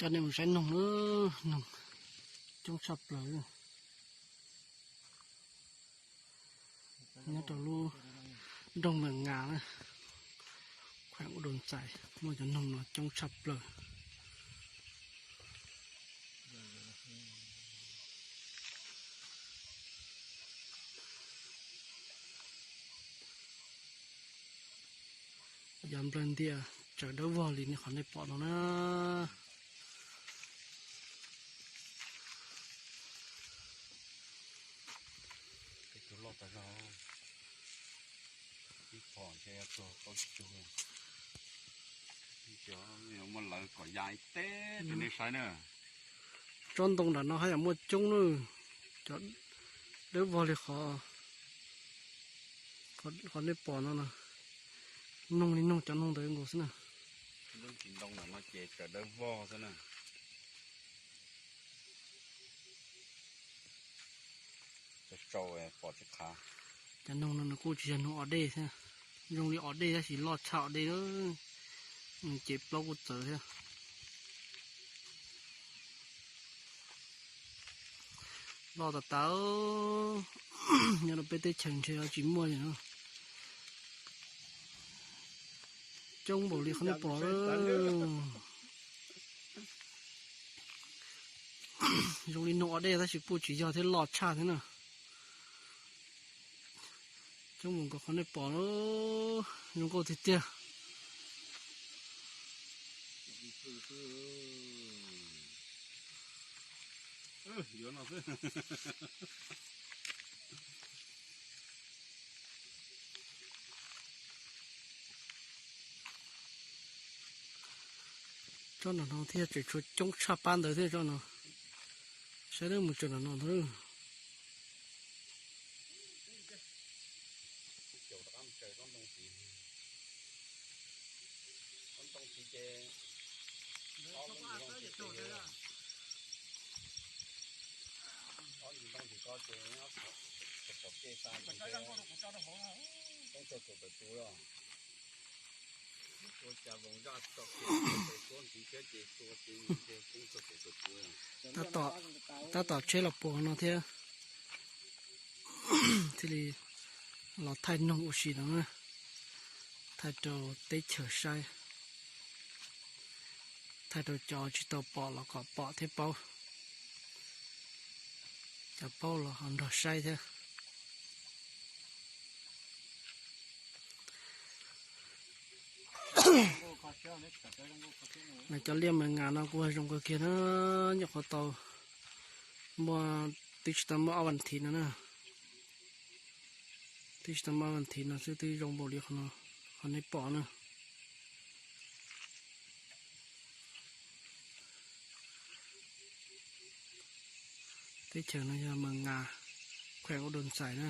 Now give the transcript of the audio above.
Coj nej mus saib noog na, noog coob tshaj plaws. Nyob rau lub nroog Mas Ngas na, khueem Ua Doo Xais, muaj cov noog no coob tshaj plaws. Yog nplawg ntias tsaws dawb vog li nej qhov nej pom no na. Loj tas zog, ib phom ntshe tuag kaum tsib tug. Muaj lawv kom ya ib teb rau nej saib na. Tsob ntoo nram no haj yam muaj coob na, cov dawb vog li qhov, qhov nej pom no no. Noog li noog cov noog ntawd nkaus xwb na. Lub ntsis ntoo nram no ces tsaws dawb vog xwb na. Tsaus tsaus pom tsis qhav. Cov noog no nws kuj tsis yog noog o dej thiab, zoo li o dej tab sis loj tshaj o dej, nws ces plaub kuj txawv thiab. Loj tas tas, nyob rau peb teb chaws ntshe tsis muaj li no. Coob npaum li qhov nej pom. Zoo li noog o dej tab sis kuj tsis yog thiab, loj tshaj thiab na. Coob npaum nkaus qhov nej pom, zoo nkauj tiag tiag. Tsob nram no thiab tseem tshuav coob tshaj pab ntawd thiab tsob no. Saib lawv mus tsaws nram no ntag. Tab tom tsheb los puag no thiab, thiaj li los thaij noog ua si no na, thaij rau teb chaws saib, thaij rau cov tsis tau pom los kom pom thiab paub, cov paub los ho nrog saib thiab. Mas cov liaj Mas Ngas no kuj zoo kawg kiag na, nyuam qhuav tau muaj, twb tsis tau muaj ob vas thiv no na, twb tsis tau muaj ob vas thiv no xwb twb zoo npaum li qhov nej pom na. Teb chaws no yog Mas Ngas, khueem Ua Doo Xais na.